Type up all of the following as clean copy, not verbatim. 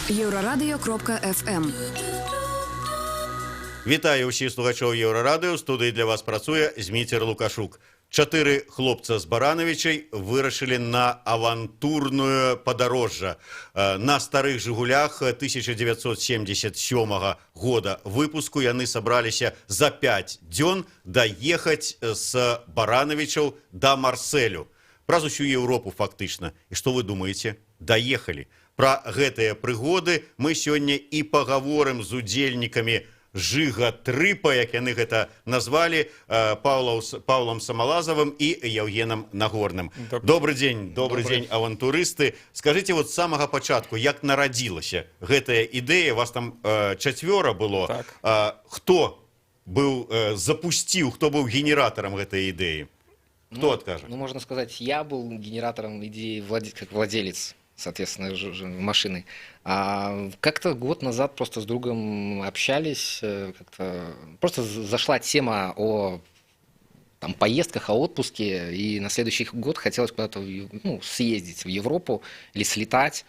Еўрарадыё.фм. Вітаю ўсіх слухачоў Еўрарадыё. У студыі для вас працуе Зміцер Лукашук. Чатыры хлопца з Баранавічай вырашылі на авантурную падарожжа на старых «Жыгулях» 1977 года выпуску. Яны сабраліся за 5 дзён даехаць з Баранавічаў да Марселю. Праз усю Еўропу фактычна. І што вы думаеце? Даехалі. Пра гэтыя прыгоды мы сёння і пагаворым з удзельнікамі жыга трыпа, як яны гэта назвалі, Паўлам Самалазавым і Яўгенам Нагорным. Добры дзень, добры дзень, авантурысты. Скажыце, вот з самага пачатку, як нарадзілася гэтая ідэя? Вас там чацвёра было. Так. Хто быў запусціў, хто быў генератарам гэтай ідэі? Хто адкажа? Ну, можно сказать, я был генератором идеи, как владелец, соответственно, машины. А как-то год назад просто с другом общались, как-то просто зашла тема о там поездках, о отпуске, и на следующий год хотелось куда-то ну, съездить в Европу или слетать.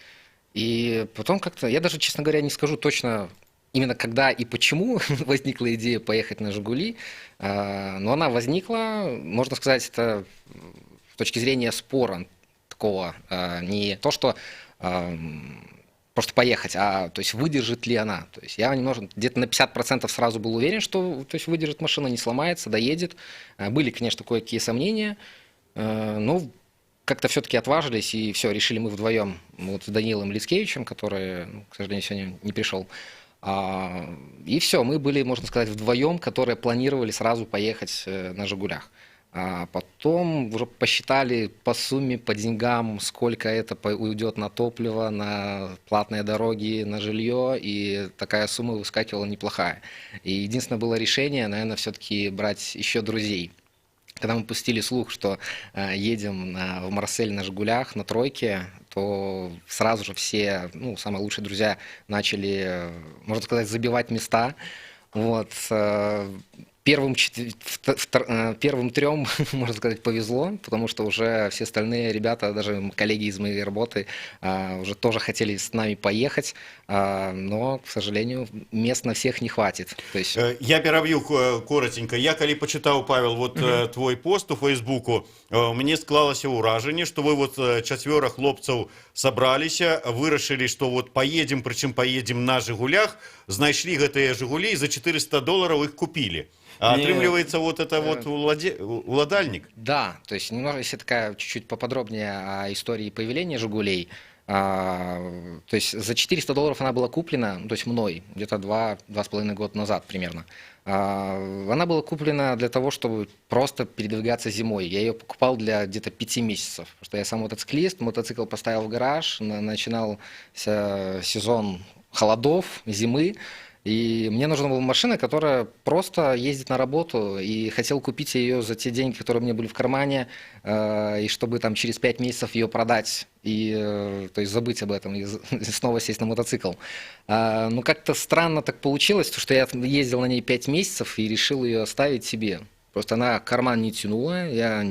И потом как-то, я даже, честно говоря, не скажу точно, именно когда и почему возникла идея поехать на «Жигули», но она возникла, можно сказать, это с точки зрения спора такого, не то, что просто поехать, а то есть выдержит ли она. То есть я немножко, где-то на 50% сразу был уверен, что, то есть, выдержит машина, не сломается, доедет. Были, конечно, кое-какие сомнения, но как-то все-таки отважились и все, решили мы вдвоем вот с Данилом Лицкевичем, который, ну, к сожалению, сегодня не пришел. И все, мы были, можно сказать, вдвоем, которые планировали сразу поехать на «Жигулях». А потом уже посчитали по сумме, по деньгам, сколько это уйдет на топливо, на платные дороги, на жилье, и такая сумма выскакивала неплохая. И единственное было решение, наверное, все-таки брать еще друзей. Когда мы пустили слух, что едем в Марсель на «Жигулях», на тройке, то сразу же все, ну, самые лучшие друзья начали, можно сказать, забивать места. Вот. Первым трем, можно сказать, повезло, потому что уже все остальные ребята, даже коллеги из моей работы, уже тоже хотели с нами поехать, но, к сожалению, мест на всех не хватит. То есть Я пераб'ю коротенько. Я калі пачытаў, Павел, вот твой пост у Фейсбуку, мне склалася ўражанне, што вы вот чацвёра хлопцаў сабраліся, вырашылі, што вот поедем, прычым поедем на «Жыгулях», знайшлі гэтыя «Жыгулі» і за 400 долараў іх купілі. А Не. атрымліваецца, вот это вот уладальнік. Да, то есть немного, если такая чуть-чуть поподробнее о истории появления «Жигулей». То есть за 400 долларов она была куплена, ну, то есть мной, где-то 2-2,5 года назад примерно. Она была куплена для того, чтобы просто передвигаться зимой. Я ее покупал для где-то 5 месяцев, потому что я сам мотоциклист, мотоцикл поставил в гараж, начинался сезон холодов, зимы, и мне нужна была машина, которая просто ездит на работу, и хотел купить ее за те деньги, которые у меня были в кармане, и чтобы там через 5 месяцев ее продать, и, то есть, забыть об этом, и снова сесть на мотоцикл. Ну, как-то странно так получилось, что я ездил на ней 5 месяцев и решил ее оставить себе. Просто она карман не тянула, я,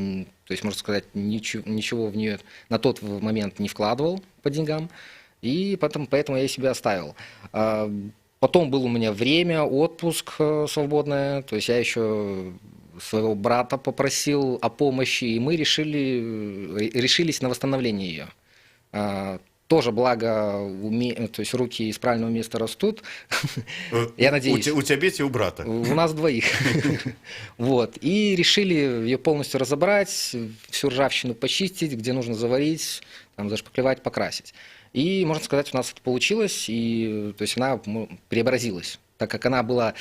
то есть, можно сказать, ничего в нее на тот момент не вкладывал по деньгам, и потом, поэтому я ее себе оставил. Потом был у меня время, отпуск свободное, то есть я еще своего брата попросил о помощи, и мы решились на восстановление ее. Тоже, благо, то есть руки из правильного места растут. Я надеюсь. У цябе ці ў брата? У нас двоих. Вот. И решили ее полностью разобрать, всю ржавчину почистить, где нужно заварить, там, зашпаклевать, покрасить. И, можно сказать, у нас это получилось, и, то есть, она преобразилась, так как она была,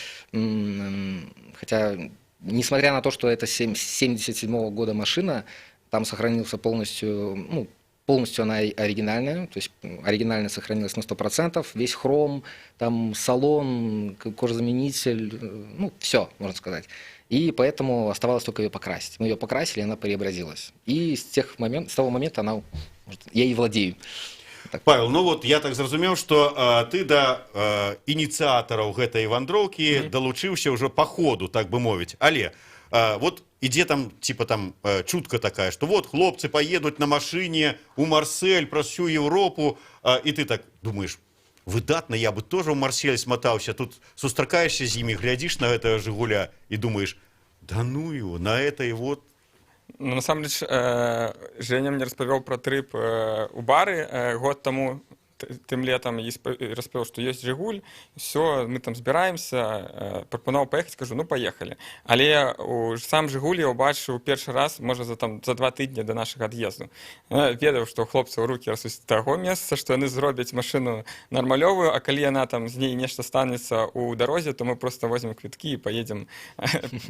хотя, несмотря на то, что это 77 года машина, там сохранился полностью, ну, полностью она оригинальная, то есть оригинально сохранилась на 100%, весь хром, там салон, кожезаменитель, ну, все, можно сказать. И поэтому оставалось только ее покрасить. Мы ее покрасили, и она преобразилась. И с того момента она, может, я ей владею. Так. Павел, ну вот я так зразумеў, што ты да ініцыятараў гэтай вандроўкі далучыўся ўжо па ходу, так бы мовіць. Але вот ідзе там типа там чутка такая, што вот хлопцы паедуць на машыне у Марсель праз всю Европу, і ты так думаешь: Выдатна, я бы тоже ў Марсель смотаўся. Тут сустракаешься з імі, глядзіш на гэтага «Жыгуля» і думаешь: да ну его, на это и вот. Ну, насамрэч, Женя мне распавёў пра трып у Бары год таму, тым летам, і распавёў, што ёсць «Жыгуль», все, мы там збіраемся, прапанаваў паехаць, кажу: «Ну, паехалі». Але сам «Жыгуль» я ўбачыў першы раз, можа, там, за 2 тыдні да нашага ад'езду. Ведаў, што ў хлопцаў рукі растуць таго месца, што яны зробяць машыну нармалёвую, а калі яна там, з ней нешта станецца ў дарозе, то мы просто возьмем квіткі і паедзем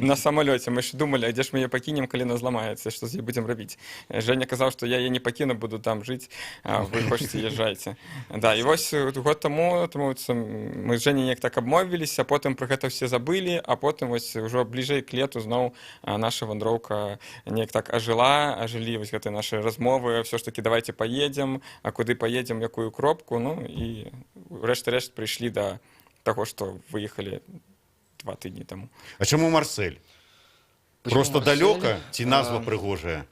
на самалёце. Мы ж думалі, а дзе ж мы яе пакінем, калі яна зламаецца, што з ёй будзем рабіць? Женя казаў, што я яе не пакіну, буду там жыць, а вы хочаце — езжайте. Да, і вось год таму мы з Женей неяк так абмовіліся, потым пра гэта ўсе забылі, а потым вось ўжо бліжэй к лету зноў наша вандроўка неяк так ажыла, ажылі вось гэтыя нашы размовы: все ж таки давайте паедзем, а куды паедзем, якую кропку? Ну і рэшты рэшт прыйшлі да таго, што выехалі 2 тыдні таму. А чаму Марсель? Почему Просто Марсель? далёка ці назва А, прыгожая?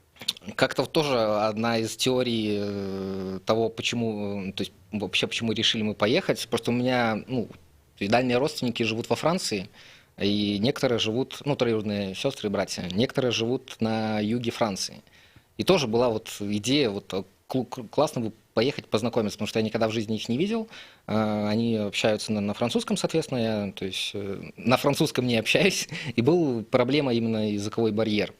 Как-то тоже одна из теорий того, почему, то есть вообще почему решили мы поехать. Просто у меня, ну, то есть дальние родственники живут во Франции, и некоторые живут, ну, троюродные сестры и братья, некоторые живут на юге Франции. И тоже была вот идея, вот классно бы поехать познакомиться, потому что я никогда в жизни их не видел. Они общаются на французском, соответственно, я, то есть, на французском не общаюсь. И был проблема именно языковой барьер.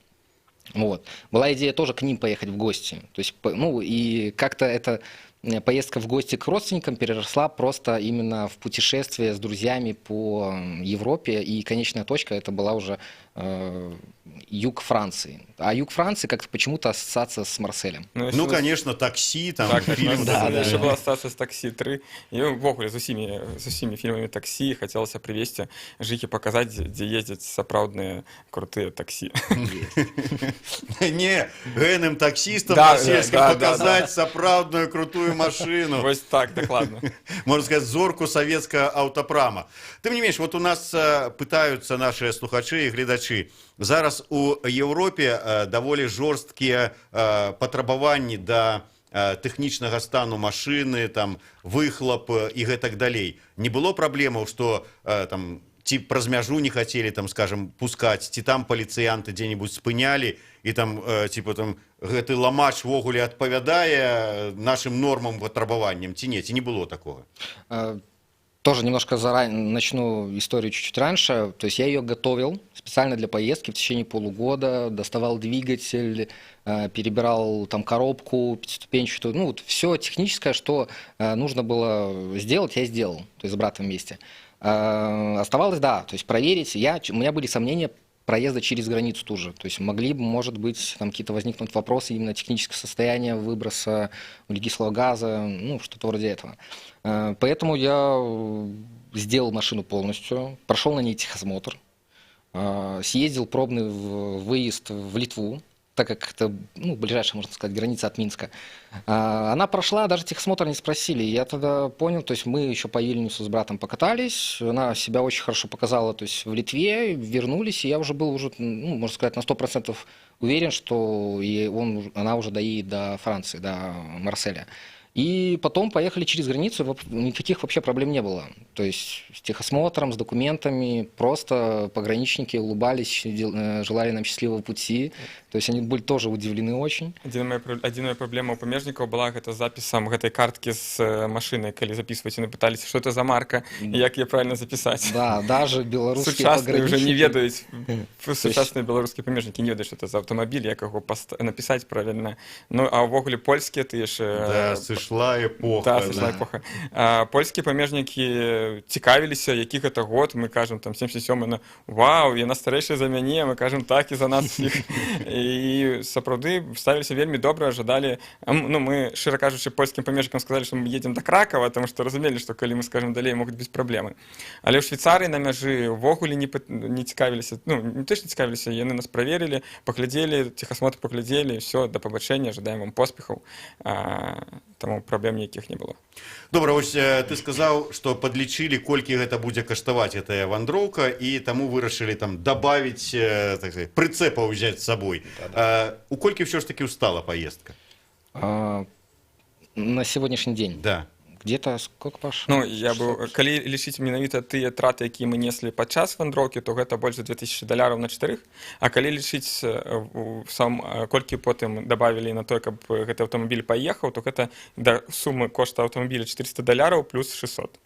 Вот. Была идея тоже к ним поехать в гости. То есть, ну, и как-то эта поездка в гости к родственникам переросла просто именно в путешествие с друзьями по Европе. И конечная точка — это была уже юг Франции. А юг Франции как-то почему-то ассоциация с Марселем. Ну, Ну, конечно, «Такси», там Так, фильм. Да. Яшчэ была ассоциация з «Таксі 3». І ўвогуле з усімі фільмамі «Таксі» хацелася прывесці Жыхі, паказаць, дзе ездзяць сапраўдныя крутыя таксі. Не, гэным таксістам марсельскім показать сапраўдную крутую машину. Вось так, дакладна. Можно сказать, зорку советского автопрома. Тым не менш, вот у нас пытаются наши слухачы і гледачы. Зараз у Еўропе даволі жорсткія патрабаванні да тэхнічнага стану машыны, там выхлоп і гэтак далей. Не было праблемаў, што там ці праз мяжу не хацелі там, скажем, пускаць, ці там паліцыянты дзе-нибудь спынялі і там типа там гэты ламач увогуле адпавядае нашим нормам, патрабаванням, ці не, ці не было такого? Тоже немножко заранее начну историю, чуть-чуть раньше. То есть я ее готовил специально для поездки в течение полугода, доставал двигатель, перебирал там коробку пятиступенчатую. Ну, вот все техническое, что нужно было сделать, я сделал, то есть с братом вместе. Оставалось, да, то есть проверить. У меня были сомнения проезда через границу тоже. То есть могли бы, может быть, там какие-то возникнуть вопросы именно технического состояния, выброса углекислого газа, ну, что-то вроде этого. Поэтому я сделал машину полностью, прошел на ней техосмотр, съездил пробный выезд в Литву, так как это, ну, ближайшая, можно сказать, граница от Минска. Она прошла, даже техосмотр не спросили. Я тогда понял, то есть мы еще по Вильнюсу с братом покатались, она себя очень хорошо показала, то есть в Литве, вернулись, и я уже был уже, ну, можно сказать, на 100% уверен, что она уже доедет до Франции, до Марселя. И потом поехали через границу, никаких вообще проблем не было. То есть с техосмотром, с документами, просто пограничники улыбались, желали нам счастливого пути. То есть они были тоже удивлены очень. Адзіная праблема ў памежнікаў была гэта з запісам гэтай карткі з машыны, калі записываць, яны пыталіся, что это за марка і як яе правильно запісаць. Да, даже белорусские Сучасныя уже не пограничники. ведаюць, сучасныя беларускія памежнікі не ведаюць, что это за аўтамабіль, як яго напісаць правильно. Ну а ўвогуле польскія тыя ж Да, сышла эпоха. Да, сышла эпоха. Польскія памежнікі цікавіліся, які гэта год. Мы кажам, там, 77, на вау, яна старэйшая за мяне, мы кажам, так, і за нас усіх. І сапраўды ставіліся вельмі добра, жадалі. Ну, мы, шчыра кажучы, польскім памежнікам сказалі, што мы едзем да Кракава, таму што разумелі, што калі мы скажам далей, могуць быць праблемы. Але ў Швейцарыі на мяжы ўвогуле не цікавіліся, ну, не то, што цікавіліся, яны нас праверылі, паглядзелі, техосмотр паглядзелі, все, да пабачэння, жадаем вам поспехаў. Таму праблем ніякіх не было. Добра, вось ты сказаў, што падлічылі, колькі гэта будзе каштаваць, гэтая вандроўка, і таму вырашылі там добавить, так сказать, прыцэпаў взять з сабой. У колькі ўсё ж таки устала паездка? На сегодняшний день Да. Где-то сколько, Паш? Ну, я быў, калі лічыць менавіта тыя траты, якія мы неслі падчас вандроўкі, то гэта больш за 2000 даляраў на чатырых. А калі лічыць сам, колькі потым добавілі на той, каб гэты аўтамабіль паехаў, то гэта да сумы кошта аўтамабіля 400 даляраў плюс 600.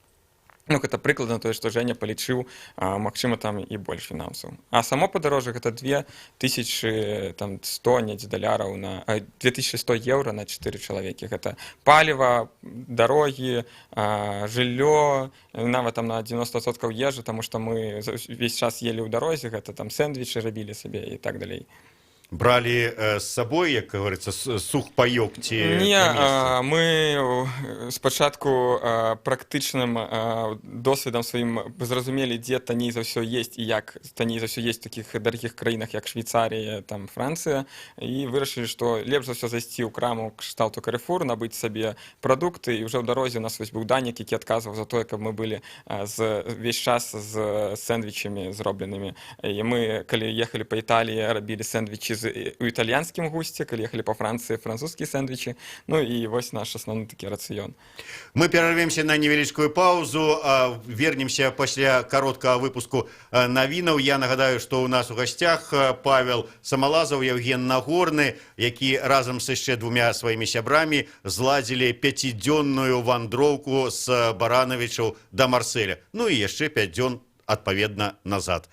Ну, гэта прыкладна тое, што Жэня палічыў, магчыма, там і больш фінансаў. А само падарожжа гэта 2000 там 100 недзе даляраў на 2100 еўра на 4 чалавекі. Гэта паліва, дарогі, жыллё, нават там на 90% ежы, таму што мы весь час елі ў дарозе, гэта там сэндвічы рабілі сабе і так далей. Бралі з сабой, як говорится, сухпаёк ці Не, на месцы? Мы спачатку практычным досведам сваім зразумелі, дзе танней за ўсё есть і як танней за ўсё есть у такіх дарагіх краінах, як Швейцарія, там Францыя, і вырашылі, што лепш за ўсё зайсці ў краму кшталту Карэфур, набыць сабе прадукты, і ўжо ў дарозе у нас вось быў Данік, які адказваў за тое, каб мы былі весь час з сэндвічамі зробленымі. І мы, калі ехалі па Італіі, рабілі сэндвічы у італьянскім гусце, калі ехалі па Францыі, французскія сэндвічы. Ну і вось наш асноўны такі рацыён. Мы перарвемся на невялічкую паузу, вернемся пасля кароткага выпуску навінаў. Я нагадаю, што ў нас у гасцях Павел Самалазаў, Яўген Нагорны, які разам з яшчэ двумя сваімі сябрамі зладзілі пяцідзённую вандроўку з Баранавічаў да Марселя. Ну і яшчэ 5 дзён, адпаведна, назад.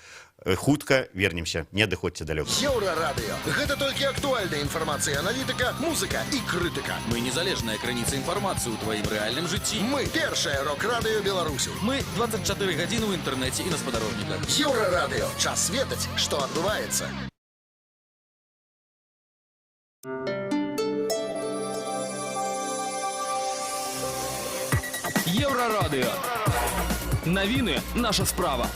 Хутка вернемся, не адыходзьце далёка. Еўрарадыё. Гэта толькі актуальная інфармацыя, аналітыка, музыка і крытыка. Мы незалежная крыніца інфармацыі ў тваім рэальным жыцці. Мы першае рок-радыё Беларусі. Мы 24 гадзіны ў інтэрнэце і на спадарожніках. Еўрарадыё. Час ведаць, што адбываецца. Еўрарадыё. Навіны — наша справа.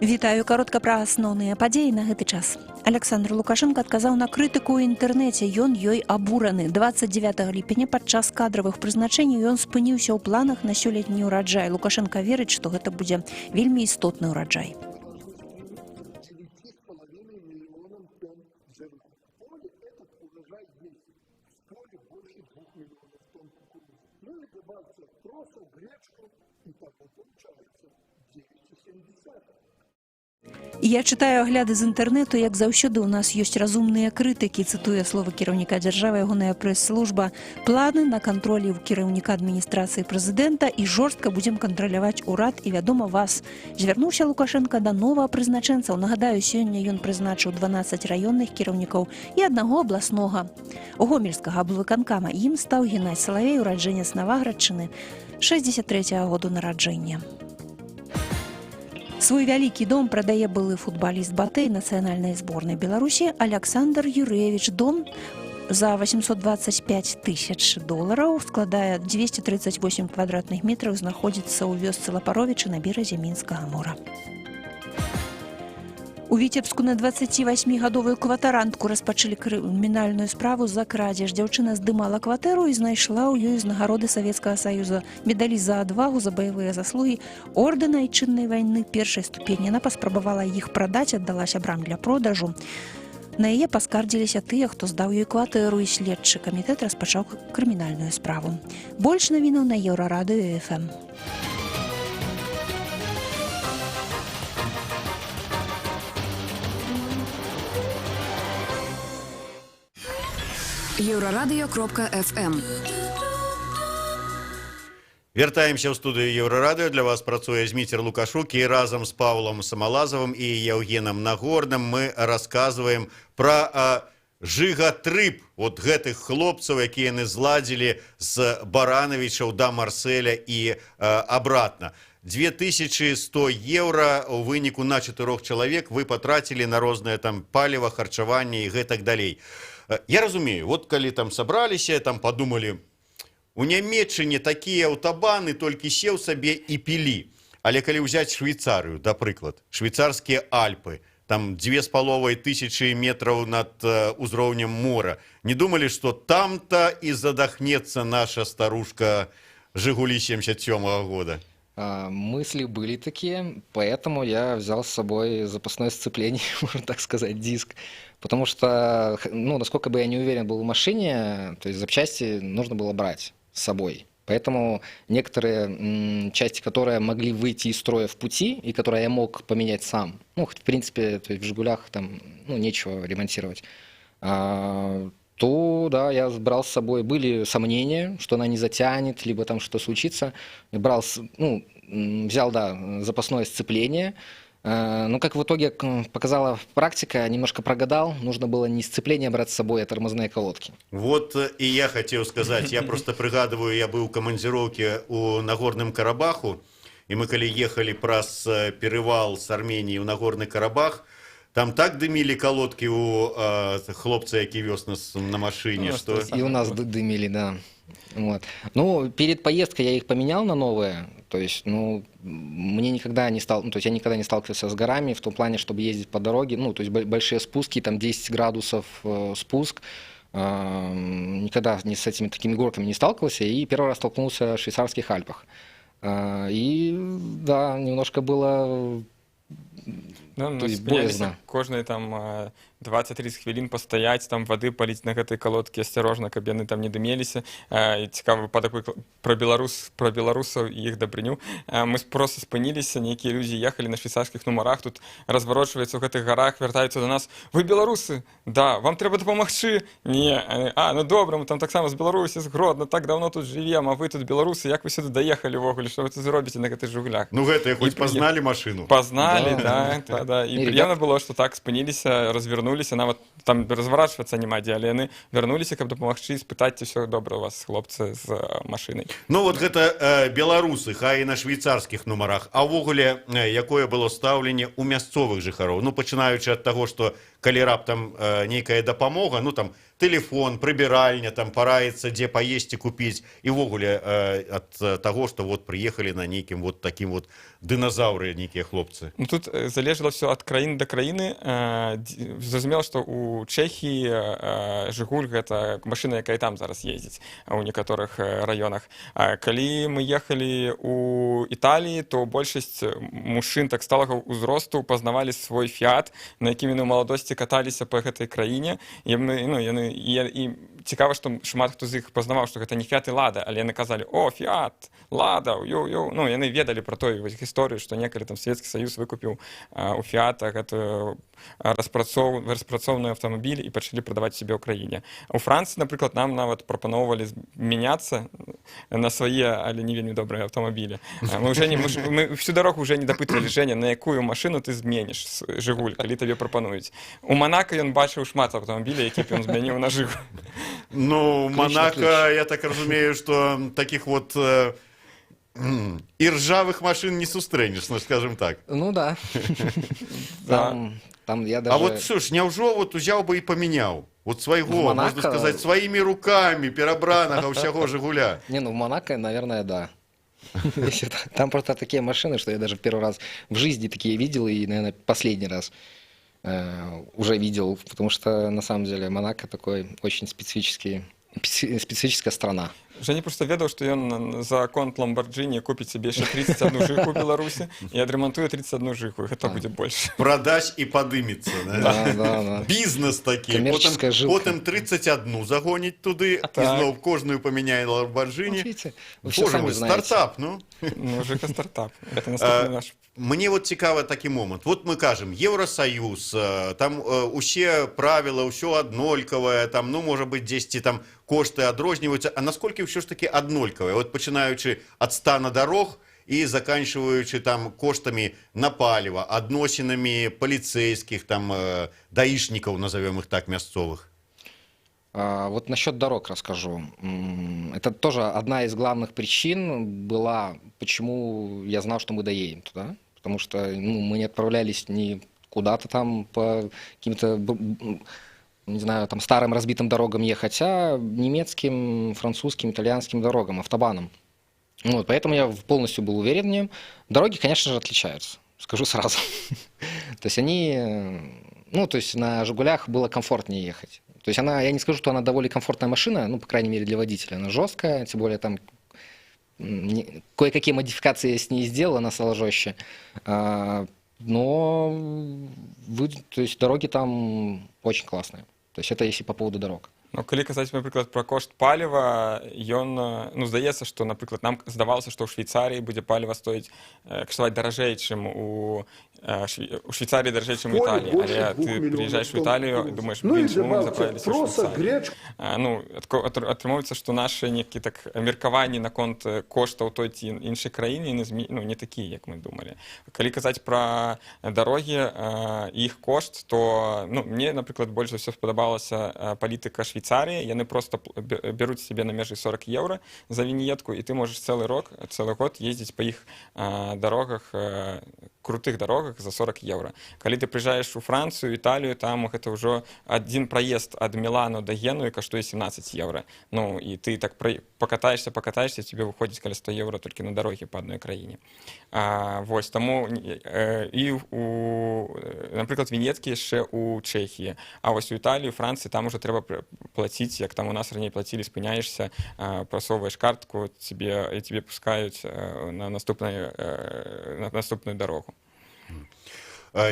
Вітаю, каротка пра асноўныя падзеі на гэты час. Аляксандр Лукашэнка адказаў на крытыку ў інтэрнэце, ён ёй абураны. 29 ліпеня падчас кадравых прызначэнняў ён спыніўся ў планах на сёлетні ўраджай. Лукашэнка верыць, што гэта будзе вельмі істотны ўраджай. Я чытаю агляды з інтэрнэту, як заўсёды у нас ёсць разумныя крытыкі, цытуе слова кіраўніка дзяржавы ягоная прэс-служба. Планы на кантролі ў кіраўніка адміністрацыі прэзідэнта і жорстка будзем кантраляваць урад і, вядома, вас. Звярнуўся Лукашэнка да новапрызначэнцаў. Нагадаю, сёння ён прызначыў 12 раённых кіраўнікоў і аднаго абласнога гомельскага аблвыканкама. Ім стаў Геннадзь Салавей, ураджэнец Наваградчыны, 63 году нараджэння. Свой вялікі дом прадае былы футбаліст БАТЭ нацыянальнай зборнай Беларусі Аляксандр Юрэвіч. Дом за 825 тысяч долараў складае 238 квадратных метраў, знаходзіцца ў вёсцы Лапаровічы на беразе Мінскага мора. У Віцебску на 28-гадовую кватарантку распачалі крымінальную справу за крадзеж. Дзяўчына здымала кватэру і знайшла ў ёй узнагароды Савецкага Саюза, медалі за адвагу, за баявыя заслугі, ордэна Айчыннай вайны першай ступені. Яна паспрабавала іх прадаць, аддала сябрам для продажу. На яе паскардзіліся тыя, хто здаў ёй кватэру, і следчы камітэт распачаў крымінальную справу. Больш навінаў на Еўрарадыё FM. Еўрарадыё.фм. Вяртаемся ў студыю Еўрарадыё. Для вас працуе Зміцер Лукашук, і разам з Паўлам Самалазавым і Яўгенам Нагорным мы расказваем пра жыга-трып вот гэтых хлопцаў, якія яны зладзілі з Баранавічаў да Марселя і обратно. 2100 еўра у выніку на чатырох чалавек вы патрацілі на рознае там паліва, харчаванне і гэтак далей. Я разумею, вот калі там сабраліся, там падумалі: у Нямеччыне такія аўтабаны, толькі сеў сабе і пілі. Але калі ўзяць Швейцарыю, да прыклад, швейцарскія Альпы, там 2500 метраў над узроўнем мора. Не думалі, што там-то і задахнецца наша старушка Жигули 77 -го года? Мысли были такие, поэтому я взял с собой запасное сцепление, можно так сказать, диск. Потому что, ну, насколько бы я не уверен был в машине, то есть запчасти нужно было брать с собой. Поэтому некоторые части, которые могли выйти из строя в пути и которые я мог поменять сам, ну, хоть, в принципе, то есть в «Жигулях» там, ну, нечего ремонтировать, то да, я брал с собой. Были сомнения, что она не затянет, либо там что случится. Я брал, ну, взял, да, запасное сцепление. Но, как в итоге показала практика, немножко прогадал. Нужно было не сцепление брать с собой, а тормозные колодки. Вот і я хацеў сказаць, я просто прыгадываю, я быў у камандзіроўке у Нагорным Карабаху, і мы калі ехалі праз перевал с Армении ў Нагорны Карабах, там так дымілі колодки у хлопца, які вёз нас на машине, Ну, что что И у нас дымили, да. Вот. Ну, перед поездкой я их поменял на новые. То есть, ну, мне никогда не стал, ну, то есть я никогда не сталкивался с горами в том плане, чтобы ездить по дороге, ну, то есть большие спуски, там 10 градусов спуск. Никогда не с этими такими горками не сталкивался, и первый раз столкнулся в швейцарских Альпах. И да, немножко было Ну, мы то есть спыняліся боязно. Кожныя там 20-30 хвілін пастаяць, там вады паліць на гэтай калодкі асцярожна, каб яны там не дымеліся. І цікавы выпадак пра беларусаў і іх дабрыню. Мы просто спыніліся, нейкія людзі ехалі на швейцарскіх нумарах, тут разварочваюцца ў гэтых гарах, вяртаюцца до нас: «Вы беларусы?» «Да». «Вам трэба дапамагчы?» «Не». «А, ну добра, мы там таксама з Беларусі, з Гродно, так давно тут жывем, а вы тут беларусы, як вы сюды даехалі ўвогуле, што вы тут робіце на гэтых «Жыгулях»?» Ну, гэтыя хоць І пазналі машину. Пазналі, Да. да. І Не, прыемна было, што так спыніліся, развернуліся, нават там разварачвацца няма дзе, але яны вярнуліся, каб дапамагчы, спытаць, ці ўсё добра у вас, хлопцы, з машынай. Ну вот гэта беларусы, хай і на швейцарскіх нумарах, а ўвогуле якое было стаўленне у мясцовых жыхароў, ну, пачынаючы ад таго, што калі раптам нейкая дапамога, ну, там телефон, прыбіральня, там параіцца, дзе паесці купіць, і ўвогуле ад таго, што вот прыехалі на нейкім вот такім вот дыназаўры нейкія хлопцы? Ну, тут залежала все ад краіны да краіны. Зразумела, што у Чэхіі «Жыгуль» гэта машына, якая і там зараз ездзіць у некаторых раёнах. А калі мы ехалі у Італіі, то большасць мужчын так сталага ўзросту пазнавалі свой «Фіат», на якім яны ў маладосці каталіся па гэтай краіне. І мы, ну, яны і цікава, што шмат хто з іх пазнаваў, што гэта не «Фіат» і «Лада», але яны казалі: «О, „Фіат“, „Лада“, йоу-йоу». Ну, яны ведалі пра той вось гісторыю, што некалі там Савецкі Саюз выкупіў у «Фіата» гэтую распрацоўны аўтамабіль і пачалі прадаваць сябе ў краіне. У Францыі, напрыклад, нам нават прапаноўвалі мяняцца на свае, але не вельмі добрыя аўтамабілі. Мы уже не мы, ж- мы всю дарогу уже не дапытвалі: «Женя, на якую машыну ты зменіш «Жыгуль», калі табе прапануюць?» У Манака ён бачыў шмат аўтамабіляў, які б ён змяніў на «Жыгуль». Ну, Ключ на Монако, ключ. я так разумею, что таких вот и ржавых машин не сустрэнеш, ну, скажем так. Ну да. Там я даже А вот что ж, няўжо вот узяў бы и поменял? Вот свайго, В можно Монако- сказать, своими руками перабранага ўсяго «Жигуля». Не, ну в Монако, наверное, да. Если там просто такие машины, что я даже первый раз в жизни такие видел и, наверное, последний раз уже видел, потому что на самом деле Монако такой очень специфическая страна. Женя просто ведаў, што ён за конт «Ламбарджыні» купіць сабе яшчэ 31 жыху ў Беларусі і адрамантуе 31 жыху. Гэта будзе больш. Продать и подымется. Да? Да. Бізнес такі. Коммерческая Потым, жилка. потым 31 загоніць туды, і зноў кожную памяняе Вот «Ламбарджыні». видите, вы все Боже сами мой, знаете. стартап, ну. Ну, жыха стартап. Это наступны наш. Мне вот цікава такі момант. Вот мы кажам, Евросоюз, там усе правила, ўсё аднолькавае, там, ну, можа быть, дзесьці там кошты адрозніваюцца, а насколькі ўсё ж таки аднолькавае? Вот пачынаючы ад стана дарог і заканчиваючы там коштамі на паліва, адносінамі паліцэйскіх, там, даішнікаў, назовем их так, мясцовых. Вот насчет дорог расскажу. Это тоже одна из главных причин была, почему я знал, что мы доедем туда. Потому что, ну, мы не отправлялись ни куда-то там по каким-то, не знаю, там старым разбитым дорогам ехать, а немецким, французским, итальянским дорогам, автобаном. Вот, поэтому я полностью был уверен в нем. Дороги, конечно же, отличаются, скажу сразу. То есть они, ну, то есть на «Жигулях» было комфортнее ехать. То есть она, я не скажу, что она довольно комфортная машина, ну, по крайней мере, для водителя. Она жесткая, тем более там Кое-какие модификации я с ней сделал, она стала жестче. Но, то есть, дороги там очень классные. То есть это если по поводу дорог. Ну, калі казаць, напрыклад, пра кошт паліва, ён, ну, здаецца, што, напрыклад, нам здавалася, што ў Швейцарыі будзе паліва стоіць, каштаваць даражэй, чым у Швейцарыі даражэй, чым у Поле Італіі. больше Але 2 ты миллионов прыязджаеш у тонн Італію і кукурузы. думаеш, Ну блин, и чаму мы добавьте заправіліся ў проса, Швейцарыі? гречку. Ну, атрымоўваецца, што нашы некі так меркаванні наконт коштаў той ці іншай краіне не, ну, не такія, як мы думалі. Калі казаць пра дарогі, іх кошт, то, ну, мне, напрыклад, больш за ўсё спадабалася палітыка Швейцарыі. Яны просто бяруць сабе на межы 40 еўра за віньетку, і ты можаш цэлы рок, цэлы год ездзіць па іх дарогах, крутых дарогах за 40 еўра. Калі ты прыязджаеш у Францыю, Італію, там гэта ўжо адзін праезд ад Мілану да Генуі каштуе 17 еўра. Ну і ты так пакатаешся, пакатаешся, тебе выходзіць каля 100 еўра толькі на дароге па адной краіне. Вось таму і напрыклад, вінеткі яшчэ ў Чэхіі, а вось у Італіі, Францыі там уже трэба плаціць, як там у нас раней плацілі: спыняешся, прасоўваеш картку тебе, і тебе пускаюць на наступную дарогу.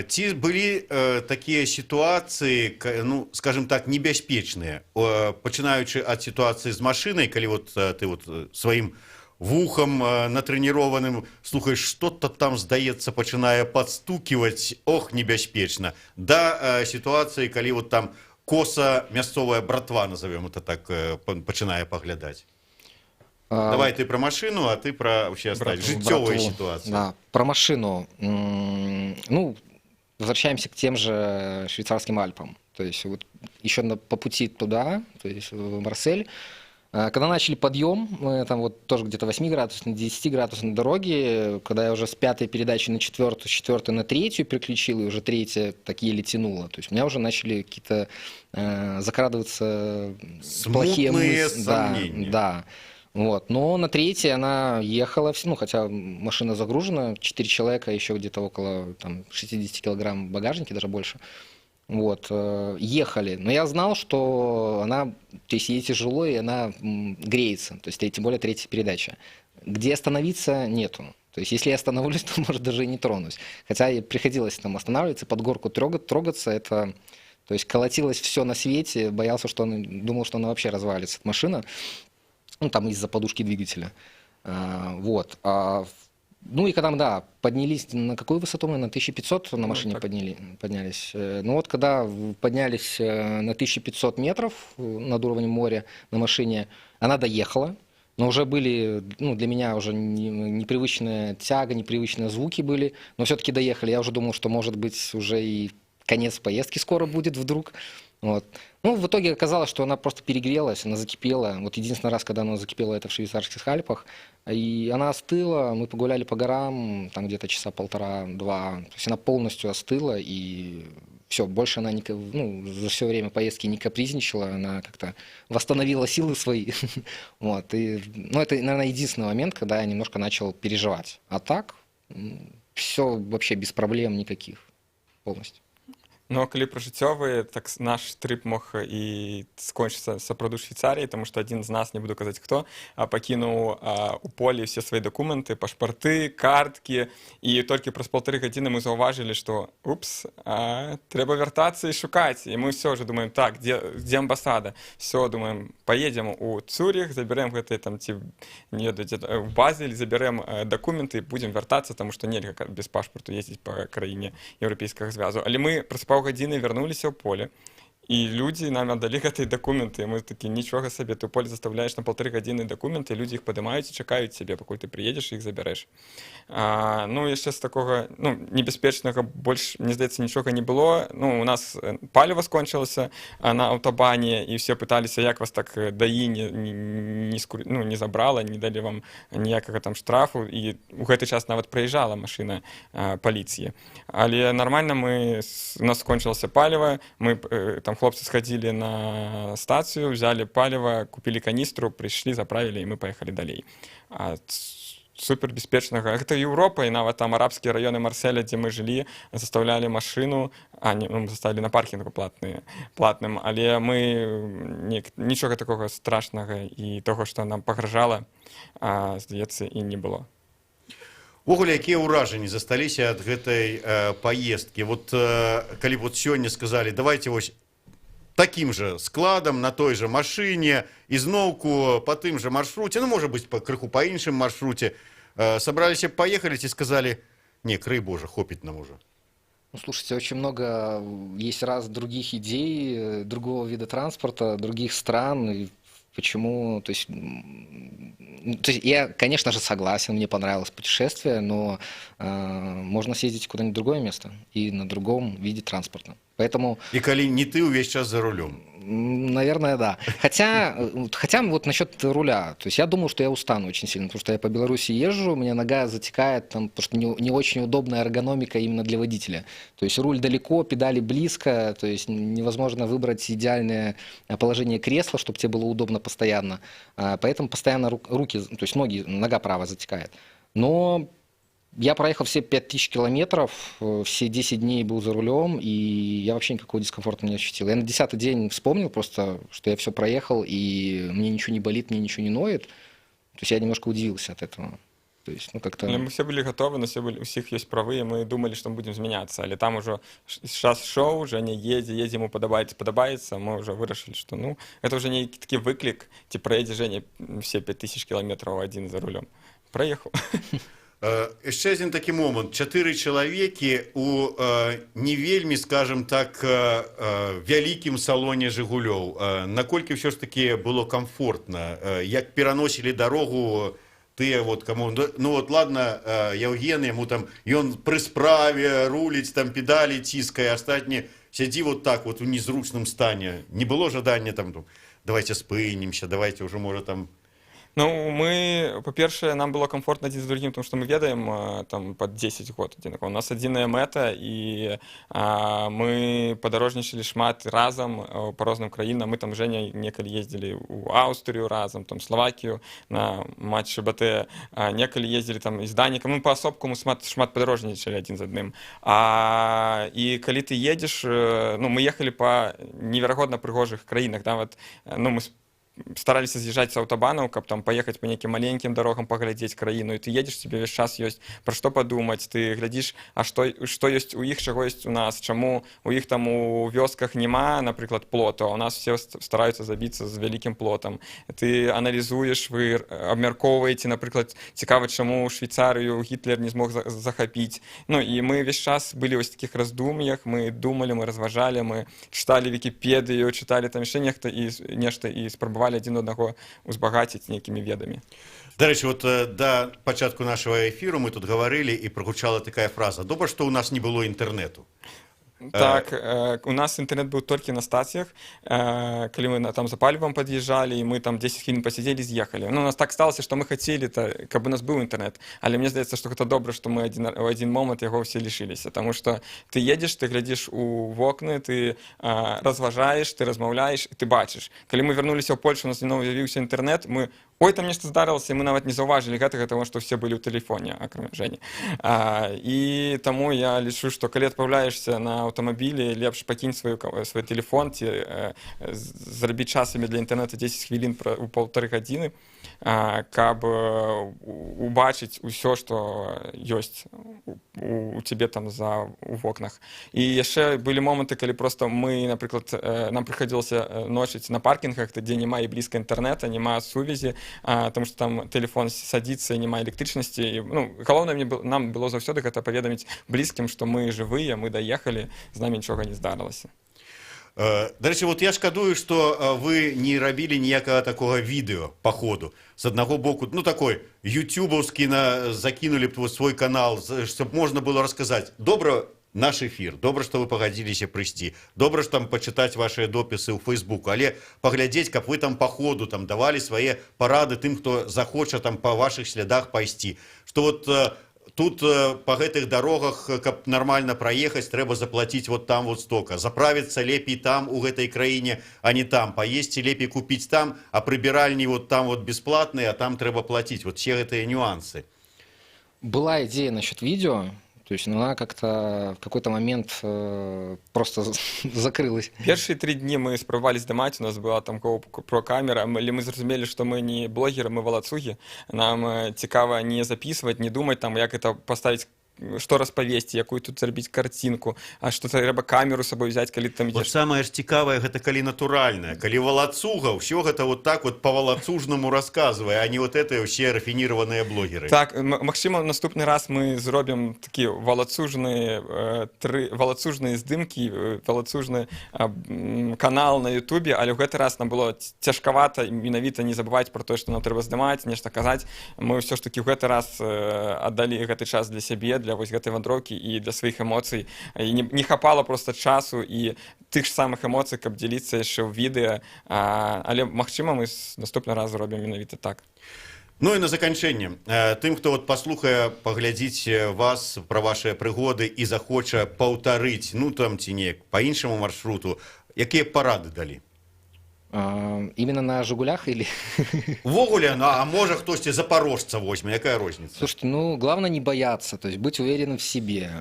Ці былі такія сітуацыі, ну, скажем так, небяспечныя, пачынаючы ад сітуацыі з машынай, калі вот ты вот сваім вухам натрэніраваным слухаеш, что-то там, здаецца, пачынае падстуківаць, ох, небяспечна, да сітуацыі, калі вот там коса мясцовая братва, назовем это так, пачынае паглядаць? Давай ты про машину, а ты про вообще Братву. жыццёвыя Братву. сітуацыі. Да, про машину. Ну, возвращаемся к тем же швейцарским Альпам. То есть вот еще по пути туда, то есть в Марсель, когда начали подъем, мы там вот тоже где-то 8 градусов, 10 градусов на дороге, когда я уже с пятой передачи на четвертую, с четвертой на третью переключил, и уже третья так еле тянула. То есть у меня уже начали какие-то закрадываться плохие Смутные мысли. Да, сомнения. Да. Вот. Но на третьей она ехала, ну, хотя машина загружена, 4 человека, еще где-то около там, 60 килограмм в багажнике, даже больше. Вот, ехали. Но я знал, что она, то есть ей тяжело, и она греется. То есть, тем более третья передача. Где остановиться, нету. То есть, если я остановлюсь, то, может, даже и не тронусь. Хотя и приходилось там останавливаться, под горку трогаться, это... То есть, колотилось все на свете, боялся, что он, думал, что она вообще развалится, эта машина. Ну, там из-за подушки двигателя. Вот. Ну и когда мы, да, поднялись, на какую высоту мы? На 1500 на машине так. поднялись. Ну вот когда поднялись на 1500 метров над уровнем моря на машине, она доехала, но уже были, ну, для меня уже непривычная тяга, непривычные звуки были, но все-таки доехали. Я уже думал, что, может быть, уже и конец поездки скоро будет вдруг. Вот. Ну, в итоге оказалось, что она просто перегрелась, она закипела. Вот единственный раз, когда она закипела, это в швейцарских Альпах. И она остыла, мы погуляли по горам, там где-то часа полтора-два. То есть она полностью остыла, и все, больше она не, ну, за все время поездки не капризничала, она как-то восстановила силы свои. Вот. И, ну, это, наверное, единственный момент, когда я немножко начал переживать. А так, все вообще без проблем никаких полностью. Ну, а калі пра жыццёвыя, так наш трып мог і скончыцца сапраўды ў Швейцарыі, таму што адзін з нас, не буду казаць хто, пакінуў у полі все свае дакументы, пашпарты, карткі, і толькі праз 1,5 гадзіны мы заўважылі, што упс, трэба вяртацца і шукаць. І мы ўсё уже думаем: так, дзе амбасада? Все, думаем, паедзем у Цюрых, забярэм гэтыя там ці не ведаю, дзе, в Базель, забярэм дакументы і будзем вяртацца, таму што нельга без пашпарту ездзіць па краіне Еўрапейскага звязу. Але мы праз паўгадзіны вярнуліся ў поле, і людзі нам аддалі гэтыя дакументы. Мы такі: нічога сабе, ты ў поле заставляеш на 1,5 гадзіны дакументы, людзі іх падымаюць і чакаюць цябе, пакуль ты прыедзеш і іх забярэш. Ну, яшчэ з такога, ну, небяспечнага больш, мне здаецца, нічога не было. Ну, у нас паліва скончылася на аўтабане, і все пыталіся, як вас так ДАІ не, ну, не забрала, не далі вам ніякага там штрафу, і у гэты час нават праезжала машына паліцыі. Але нармальна у нас скончылася паліва, мы там, хлопцы схадзілі на стацыю, взяли паліва, купілі каністру, прыйшлі, заправілі, і мы паехалі далей. А Супер бяспечнага. Гэта Еўропа, і нават там арабскія раёны Марселя, дзе мы жылі, заставлялі машыну, а не, ну, заставілі на паркінгу платным, але мы нічога такога страшнага і таго, што нам пагражала, здаецца, і не было. Увогуле, якія ўражанні засталіся ад гэтай паездкі? Вот калі б вот сёння сказалі: «Давайте вось таким же складам, на той же машине, ізноўку по тым же маршруце, ну, может быть, па крыху па іншым маршруце», сабраліся б, паехалі ці сказалі: «Не, крый Божа, хопіць нам уже»? Ну, слушайте, очень много есть раз других идей, другого вида транспорта, других стран. И почему, то есть я, конечно же, согласен, мне понравилось путешествие, но можно съездить куда-нибудь в другое место и на другом виде транспорта. Поэтому І калі не ты ўвесь час за рулём. Наверное, да. Хотя, хотя вот насчет руля, то есть я думал, что я устану очень сильно, потому что я по Беларуси езжу, у меня нога затекает, там, потому что не очень удобная эргономика именно для водителя. То есть руль далеко, педали близко, то есть невозможно выбрать идеальное положение кресла, чтобы тебе было удобно постоянно. Поэтому постоянно руки, то есть ноги, нога правая затекает. Но я проехал все 5000 километров, все 10 дней был за рулем, и я вообще никакого дискомфорта не ощутил. Я на 10-й день вспомнил просто, что я все проехал, и мне ничего не болит, мне ничего не ноет. То есть я немножко удивился от этого. То есть, ну, как-то. Але мы все былі гатовы, на все былі, усіх ёсць правы, і мы думалі, што мы будзем змяняцца, але там ужо час шоу, Женя едзе, едзе, ему падабаецца, падабаецца, мы ўжо вырашылі, што, ну, это уже нейкі такі выклік, ці праедзе Женя все 5000 кіламетраў адзін за рулём. Праехаў. Яшчэ адзін такі момант: чатыры чалавекі у не вельмі, скажем так, вялікім салоне «Жыгулёў». Наколькі ўсё ж таки было комфортна, як пераносілі дарогу тыя вот, кому, ну вот ладно, Яўген, яму там, ён пры справе, руліць там, педалі ціскае, астатні сядзі вот так вот у незручным стане. Не было жадання там: «Ну, давайте спынімся, давайте ўжо, можа, там»? Ну, мы, па-першае, нам было комфортна адзін з другім, тому што мы ведаем там пад 10 год адзінакова. У нас адзіная мэта, і мы падарожнічалі шмат разам па розным краінам. Мы там, Женя, некалі ездзілі ў Аўстрыю разам, там Словакію на матчы БАТЭ, некалі ездзілі там і з Данікам. Ну, паасобку мы шмат, шмат падарожнічалі адзін з адным. І калі ты едзеш, ну, мы ехалі па неверагодна прыгожых краінах, нават, ну, мы стараліся з'язджаць з аўтабанаў, каб там паехаць па нейкім маленькім дарогам, паглядзець краіну, і ты едзеш, тебе ўвесь час ёсць пра што падумаць, ты глядзіш, а што ёсць у іх, чаго ёсць у нас, чаму у іх там у вёсках няма, напрыклад, плоту, а у нас все стараюцца забіцца з вялікім плотам. Ты аналізуеш, вы абмяркоўваеце, напрыклад, цікава, чаму Швейцарыю Гітлер не змог захапіць. Ну і мы ўвесь час былі вось такіх раздум'ях, мы думалі, мы разважалі, мы чыталі Вікіпедыю, чыталі там яшчэ нехта і нешта і спрабавалі адзін аднаго узбагаціць нейкімі ведамі. Дарэчы, вот да пачатку нашего эфіру мы тут гаварылі, і прагучала такая фраза: «Добра, што ў нас не было інтэрнету». Так, у нас інтэрнет быў толькі на стацыях, калі мы там за палівам пад'язджалі, і мы там 10 хвілін пасядзелі, з'ехалі. Ну, у нас так сталася, што мы хацелі, каб у нас быў інтэрнет, але мне здаецца, што гэта добра, што мы у адзін момант яго ўсе лішыліся, таму што ты едзеш, ты глядзіш у вокны, ты разважаеш, ты размаўляеш, і ты бачыш. Калі мы вярнуліся ў Польшу, у нас зноў з'явіўся інтэрнэт, мы: «Ой, там нешта здарылася», і мы нават не заўважылі гэтага, таму што ўсе былі ў тэлефоне, акрамя Жені. І таму я лічу, што калі адпраўляешся на аўтамабілі, лепш пакінь свой телефон ці зрабіць часамі для інтэрнэту 10 хвілін у паўтары гадзіны, каб убачыць усё, што ёсць у цябе там за у вокнах. І яшчэ былі моманты, калі просто мы, напрыклад, нам прыхадзілася ночыць на паркінгах, дзе няма і блізка інтэрнэта, няма сувязі, тому что там телефон садіцца і няма электрычнасці. І, ну, галоўнае мне нам было заўсёды гэта паведаміць блізкім, што мы жывыя, мы даехалі, з намі нічога не здарылася. Дарэчы, вот я шкадую, што вы не рабілі ніякага такога відэо по ходу. З аднаго боку, ну, такой ютубаўскі, на закінулі б вот свой канал, чтоб можна было расказаць: добра, наш эфір, добра, што вы пагадзіліся прыйсці, добра ж там пачытаць вашыя допісы ў Фейсбуку, але паглядзець, каб вы там по ходу там давалі свае парады тым, хто захоча там по вашых слядах пайсці, что вот тут по гэтых дарогах, каб нормально праехаць, трэба заплатіць вот там вот столько, заправіцца лепей там, у гэтай краіне, а не там, паесці лепей купіць там, а прыбіральні вот там вот бесплатныя, а там трэба плаціць, вот все гэтыя нюансы. Была идея насчет видео, то есть, но она как-то в какой-то момент просто закрылась. Першыя 3 дні мы спрабавалі здымаць, у нас была там GoPro камера, але мы зразумелі, што мы не блогеры, мы валацугі. Нам цікава не записывать, не думаць там, як это поставить, што распавесці, якую тут зрабіць карцінку, а што трэба камеру з сабой взять, калі ты там Вот ідзеш. самае ж цікавае, гэта калі натуральнае, калі валацуга ўсё гэта вот так вот по-валацужнаму расказвае, а не вот это ўсе рафінірованыя блогеры. Так, магчыма, наступны раз мы зробім такі валацужны тры валацужныя здымкі, валацужны канал на Ютубе, але ў гэты раз нам было цяжкавата менавіта не забываць про тое, што нам трэба здымаць, нешта казаць. Мы ўсё ж такі ў гэты раз аддалі гэты час для сябе, для вось гэтай вандроўкі і для сваіх эмоцый. І не хапала просто часу і тых ж самых эмоцый, каб дзеліцца яшчэ ў відэа, але магчыма, мы наступны раз зробім менавіта так. Ну і на заканчэнне, тым, хто вот паслухае, паглядзіць вас, пра вашыя прыгоды і захоча паўтарыць, ну там ці неяк по іншаму маршруту, якія парады далі? Именно на «Жигулях» или? Увогуле, ну, а можа, хтосьці запорожца возьме, якая розніца? Слушайте, ну, главное не бояться, то есть быть уверенным в себе,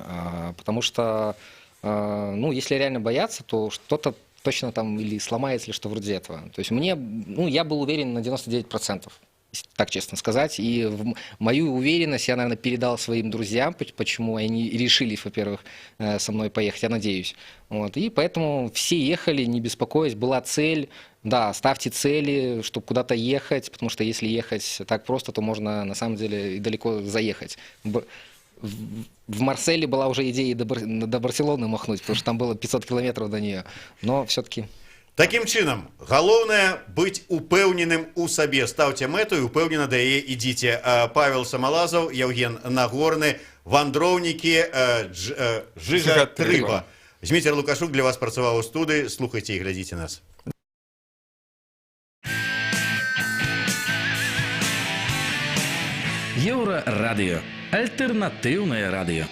потому что, ну, если реально бояться, то что-то точно там или сломается, или что вроде этого. То есть мне, ну, я был уверен на 99%, если так честно сказать, и мою уверенность я, наверное, передал своим друзьям, почему они решили, во-первых, со мной поехать, я надеюсь. Вот, и поэтому все ехали, не беспокоясь, была цель, да, ставьте цели, чтобы куда-то ехать, потому что если ехать так просто, то можно на самом деле и далеко заехать. В Марселе была уже идея до Барселоны махнуть, потому что там было 500 километров до нее. Но все-таки. Такім чынам, галоўнае быць упэўненым у сабе. Стаўце мэту і упэўнена да яе ідзіце. Павел Самалазаў, Яўген Нагорны, вандроўнікі Жыга Жыга Трыпа. Трыпа. Зміцер Лукашук для вас працаваў у студыі. Слухайце і глядзіце нас. Еўрарадыё. Альтэрнатыўнае радыё.